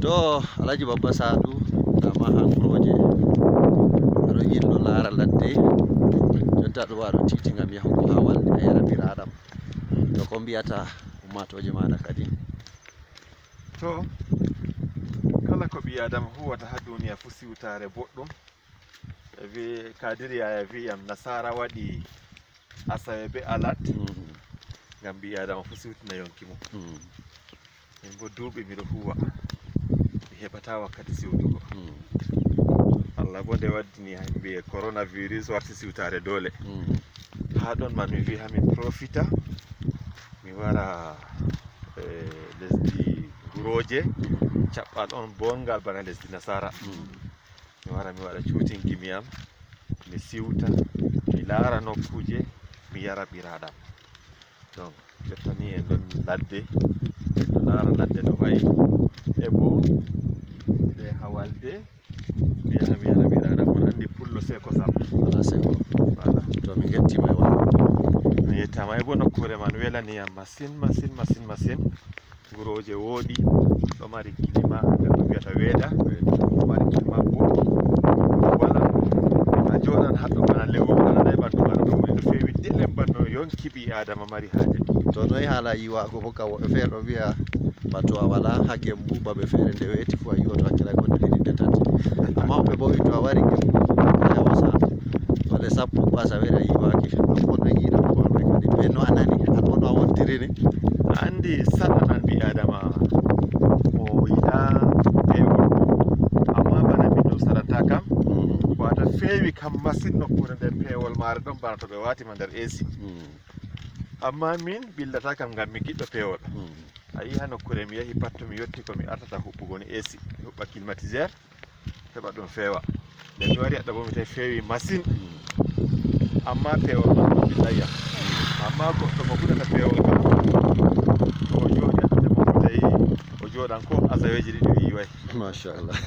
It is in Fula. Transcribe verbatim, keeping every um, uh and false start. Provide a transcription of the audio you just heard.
To, Alhaji Babba Sadu, dama haa Gurooje. Aɗo yillo laara ladde. Jonta ɗo waɗo titi ngam yahugo haa Walde a yara biraɗam. To, ko mbiyata ummaatooje maaɗa kadi? To, kala ko ɓii Aadama huwata haa duniya fuu siwtaare boɗɗum. E wi-, Kadiri Yaya wi' yam Nasaara waɗi asawe be alat. Mm. Ngam ɓii Aadama fuu siwtina yonki mum. Mm. Min bo duuɓi miɗo huwa. Mi heɓata wakkati siwtugo. Mm. Allah bo nde waddini himɓe coronavirus warti siwtaare doole. Mm. Haa ɗon man mi wi' haa mi profita. Mi wara, eh, lesdi Gurooje. Mm. Caɓɓal on bongal bana lesdi Nasaara. Mm. Mi wara mi waɗa cuutinki mi am, mi siwta, mi laara nokkuuje, mi yara biraɗam. Donc, jotta ni en ɗon ladde, en ɗo laara ladde no wayi. E bo, nde haa Walde, mi yaha mi yara biraɗam. On anndi pullo seko sam. Wala seko. Voilà. To, mi ngettima e wala. Mi yettama e bo nokkuure man welani yam masin, masin, masin, masin. Gurooje wooɗi, ɗo mari kilima, ɓe ɗo mbiyata weeda, ɗo mari kilima booɗɗum. Wala, a jooɗan haɗɗo bana lewru, a nanay ɓandu maaɗa ɗo wuli no feewi, dillen bana no yonki ɓii Aadama mari haaje. To, noy haala yiwaago bo, ka woɓɓe feere ɗo mbiya, ba to a wala haa Gembu, babe feere nde weeti fu a yiwoto hakkilay ko dilli nde tati. Amma woɓɓe bo wi to a wari Gembu, a yawa sa. Wala sappo ko asaweere a yiwaaki, a ɗon yiɗa ko waɗa kadi. Ɓe no a nani, a ɗon a wontiri ni. A anndi saɗanan ɓii Aadama mo yiɗa peewol. Amma bana min ɗum saɗanta kam, mm, ko wata feewi kam masin nokkuure nde peewol maare ɗon bana to ɓe waati ma nder A C. Mm. Amma min ɓillata kam ngam mi giɗɗo peewol. Mm. A yi'i haa nokkuure mi yahi pat to mi yotti ko mi artata huɓɓugo ni A C, mi huɓɓa climatiseur. Heɓa ɗum feewa. Nde mi wari haɗɗo bo mi tawi feewi masin. Amma peewol man ɗum ɓillay yam. Amma goɗɗo mo huɗata peewol kam, to o jooɗi haɗɗo mo tawi o jooɗan ko asaweeji ɗiɗi o yiway. Machallah.